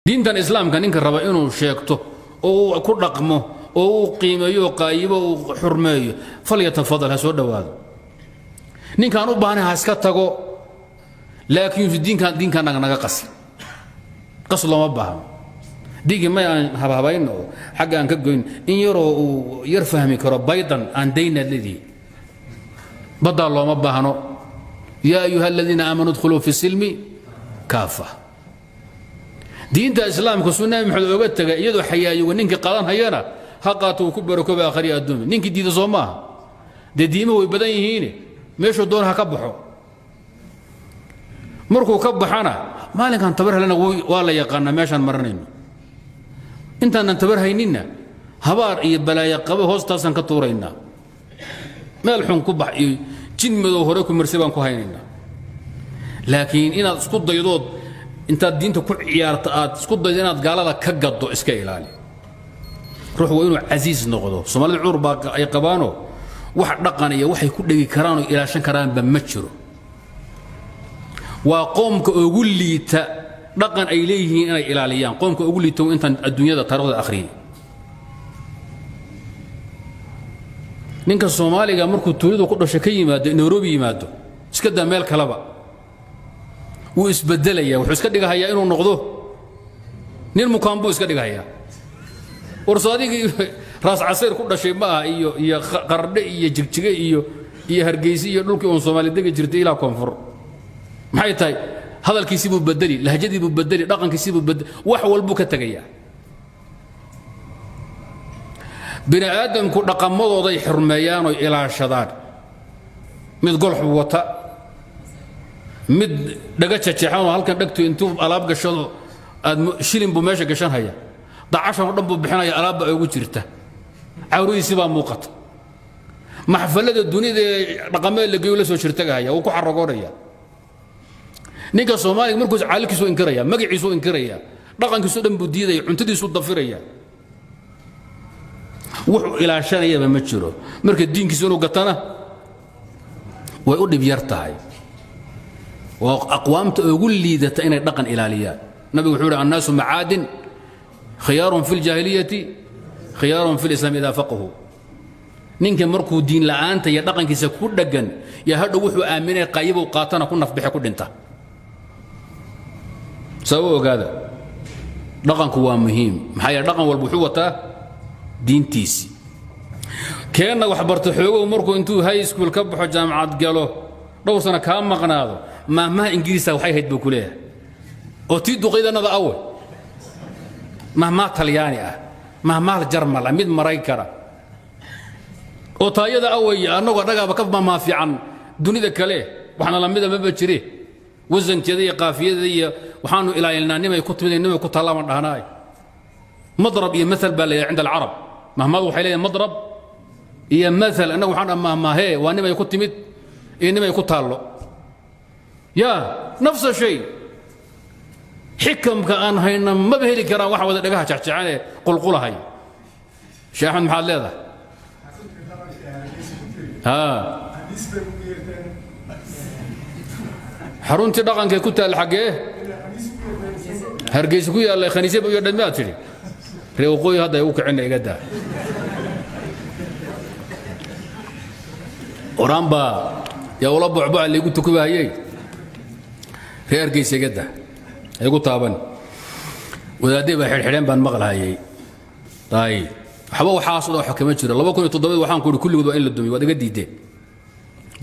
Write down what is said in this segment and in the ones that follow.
Diintan islaamka ninka raba inuu sheegto oo uu ku dhaqmo oo uu qiimeeyo oo qaayibo uu xurmeeyo, falyatafadal, ha soo dhowaado. Ninkaan u baahnay ha iska tago, laakiin diinkan diinkan naga qasi qas looma baahno. Diinkii may aan habhabayno oo xagga aan ka goyn in yaroo uu yar fahmi karo baydan aan daynaad leedihi, baddaa looma baahno. Yaa ayuha aladiina aamanuu idkhuluu fi silmi kaafa. Diinta islaamka suu Nabi Maxamed oga tegay iyadoo xayaayoga ninkii qaadanhayana ha qaato, uu ku barakooba aakhriya adduunya. Ninkii diida soo maaha, dee diimuhu way badan yihiine, meeshuu doona ha ka baxo. Markuu ka baxana maalinkan tabar helana waa la yaqaanaa meeshaan maranayno. Intaanan tabar hayninna habaar iyo balaayo qabo hoostaasaan ka tuuraynaa, meel xun ku bax iyo jin madow hore ku marsay baan ku haynaynaa. Laakiin inaad isku daydood intaad diinta ku ciyaarto aad isku daydo inaad gaalada ka gaddo, iska ilaali. Ruux waa inuu casiis noqdo. Soomaalida cudur baa ay qabaano, wax dhaqan iyo waxay ku dhegi karaan oo ilaashan karaanba ma jiro. Waa qoomka ugu liita dhaqan ay leeyihiin inay ilaaliyaan, qoomka ugu liita intaan adduunyada taarikhda akhriyay. Ninka Soomaaliga markuu tuuladu ku dhashay ka yimaado Nairobi yimaado, iska daa meel kaleba, wuu isbedelaya, wuxuu iska dhigahayaa inuu noqdo nin mukaan buu iska dhigahayaa. Warso adigii Raas Casayr ku dhashay ma aha, iyo Qardhe iyo Jigjige iyo Hargeysa iyo dhulkii uun Soomaali degi jirtay ilaa koonfur. Maxay tahay? Hadalkiisii buu bedeli, lahjadii buu bedeli, dhaqankiisii buu bedeli, wax walbuu ka tegayaa. Bini aadamku dhaqamadooday xurmeeyaan oy ilaashadaan. Mid golx wata, mid dhaga jajeexan oo halkan dhegtu intuu alaab gashado aad shilin buu meesha gashanhaya, dacashan oo dhan buu bixinaya, alaabba ay ugu jirta, cawradiisii baa muuqata. Maxfalada dunida ee dhaqamada la geeyo la soo shirtagahaya, wuu ku xaragoonaya. Ninka Soomaaliga markuus caalkiisu inkiraya, magaciisu inkiraya, dhaqankiisu dhan buu diidaya, cuntadiisu dafiraya, wuxuu ilaashanayaba ma jiro. Marka diinkiisu inuu gatana way u dhib yar tahay. Waa aqwaamta ugu liidata inay dhaqan ilaaliyaan. Nabigu wuxuu yidhi: annaasu macaadin, khiyaarun fi ljaahiliyati khiyaarun fi lislaam idaa faqahu. Ninka markuu diin la'aanta iyo dhaqankiisa ku dheggan yaa hadhow wuxuu aaminay qayibow qaatana ku nafbixe ku dhinta. Sabab ogaada, dhaqanku waa muhiim. Maxaa yeele dhaqan walba wuxuu wataa diintiisii. Keenna wax barto xoogow markuu intuu high school ka baxo jaamacad galo, dhowr sano kaa maqnaado, maahmaha Ingiriiska waxay hayd buu ku leeyahay oo tii duqaydanada awe, mahmaha Talyaani ah, mahmaha Jarmal ah, mid Maraykana oo taayada awey. Annagoo dhagaaba ka mahmaha fiican dunida kale, waxna lamida maba jire. Wasankeeda iyo qaafiyada iyo waxaanu ilaalinaa nimay ku timid, nimay ku taallaaban dhahnaay. Madrab iyo maal baa la yidhaha cinda alcarab. Mahmadu waxay leedahay madrab iyo maal. Annagu waxaan dhaha mahmaahee waa nimay ku timid iyo nimay ku taallo. Yaa nafsa shay xikamka aan hayna maba heli karaan waxa wada dhagaha jecjecan ee qulqulahay. Sheekh Axmed, maxaad leedahay? Xaruntii dhaqankee ku taal xaggee Hargeysa ku yaallay khaniisya iyo dhan miyaad tidhi? Ree waqooyi hadda ay u kicina, iga daa. Oraan baa yaa ula bocboca laygu tukubahayey. Ree Hargeysa iga daa, igu taaban. Wadaadday baa xidhxidheen baan maqlahayay. Ayib, waxba waxaas oo wax kama jiro. 2007 waxaan ku idhi kulligood waa in la dumiyo, waad iga diideen.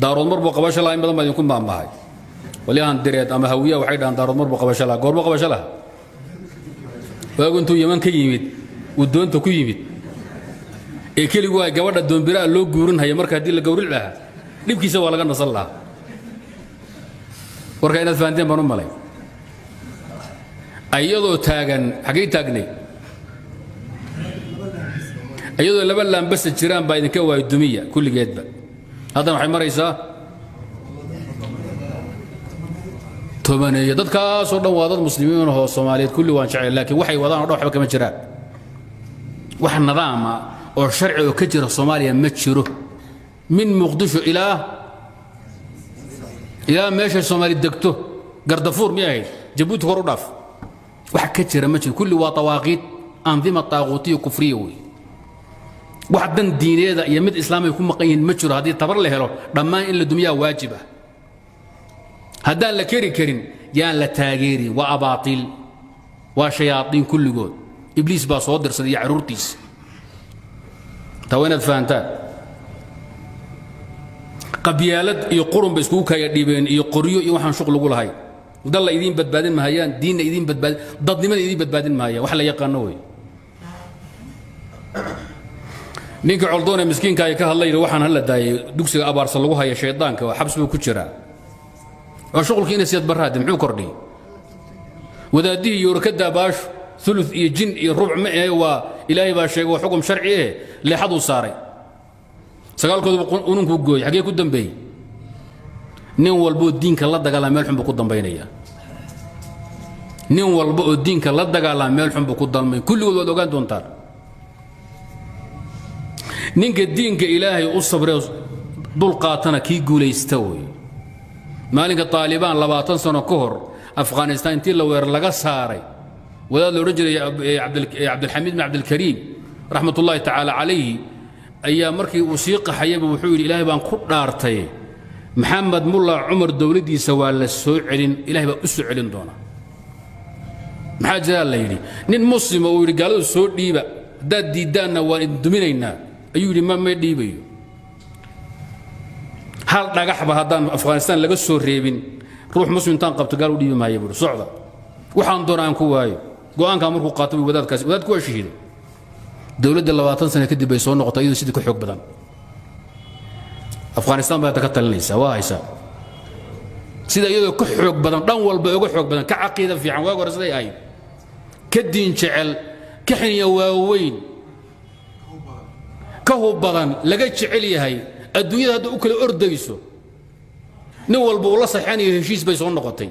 Daarood mar buu qabasho lahaa, in badan baa idinku maamahay. Walyahan Direed ama Hawiya waxay dhahaan daarood mar buu qabasho lahaa. Goormo qabasho lahaa? Waagu intuu Yeman ka yimid uu doonta ku yimid ee keligu ay gabadha doonbiraa loo guurinhaya. Marka haddii la gawric lahaa dhibkiisa waa laga nasan lahaa. Warka inaad fahanteen baan u malay. Iyadoo taagan xaggay taagnay, iyadoo laba laambasa jiraan baa idinka waayo dumiya kulligeedba. Haddana waxay maraysaa tobaneeyo. Dadkaasoo dhan waa dad muslimiin oo Soomaaliyeed, kulli waan jecel, laakiin waxay wadaan o dhan waxba kama jiraan. Wax nidaama oo sharci oo ka jira Soomaaliya ma jiro, min Muqdisho ilaa meesha Soomaali degto. Gardafuur miyay ahayd? Jabuuti kor u dhaaf. Wax ka jira ma jiro, kulli waa tawaaqiid, andima taaquutiya kufriya wey. Wax dan diineeda iyo mid islaamay ku maqan yihiin ma jiro. Haddii tabar la helo dhammaan in la dumiyaa waajib ah. Haddaan la keri karin yaan la taageerin. Waa abaatiil, waa shayaaiin kulligood, ibliis baa soo dirsaday iyo carruurtiisa. Taa waa inaad fahantaan. Qabyaalad iyo qurun bay iskugu kaya dhiibeen iyo qoryo iyo waxaan shuq lagu lahayn. Dalla idiin badbaadin mahayaan, diinna idiin badbaadin, dadnimada idiin badbaadin mahayaan, wax la yaqaano wey. Ninka coldoon ee miskiinka ay ka hadlay waxaan hala daayay dugsiga abaarsa lagu haya shaydaanka oo xabs buu ku jiraa. Waa shuqulkii inay siyad barraadi muxuu kordhiyey? Wadaadihii yoorkada baashu ulu iyo jin iyo rubc ma ahe, waa ilaahay baa sheegay, waa xukum sharci eh. Leexaduu saaray sagaalkooduba ununkuu gooyey, xaggee ku dambeeyey? Nin walba oo diinka la dagaalama meel xun buu ku dambaynaya. Nin walba oo diinka la dagaalama meel xun buu ku dalmay. Kulligood waad ogaan doontaan. Ninka diinka ilaahay u sabree dul qaatana kii guulaysta wey. Maalinka Taalibaan 20 sano ka hor Afghanistan intii la weerar laga saaray, wadaad la odhan jiray Cabdilxamiid bin Cabdilkariim raxmatullaahi tacaala calayhi ayaa markii uu sii qaxayaba wuxuu yidhi: ilaahay baan ku dhaartay, Maxamed Mulla Cumar dowladdiisa waa la soo celin, ilahay baa u soo celin doona. Maxaa jiraa la yidhi? Nin muslima uu yidhi gaaladu soo dhiiba, haddaad diiddaanna waan idin duminaynaa ayuu yidhi. Ma dhiibayo hal dhagaxba haddaan Afghanistan laga soo reebin, ruux muslim intaan qabto gaal u dhiibi maayo buuri. Socda, waxaan doona aan ku waayo. Go'aankaa markuu qaato buu wadaadkaasi, wadaadku waa shahiiday. Dowladda 20 sano kadib bay soo noqotay iyadoo sidii ka xoog badan. Afghanistan baa hadda ka talinaysaa, waa haysaa sida iyadoo ka xoog badan, dhan walba uga xoog badan, ka caqiida fiican waag hore siday ahayd, ka diin jecel, ka xiniya waaweyn, ka hub badan, laga jecel yahay adduunyada hadda u kala ordayso, nin walba uu la saxanayo heshiis bay soo noqotay.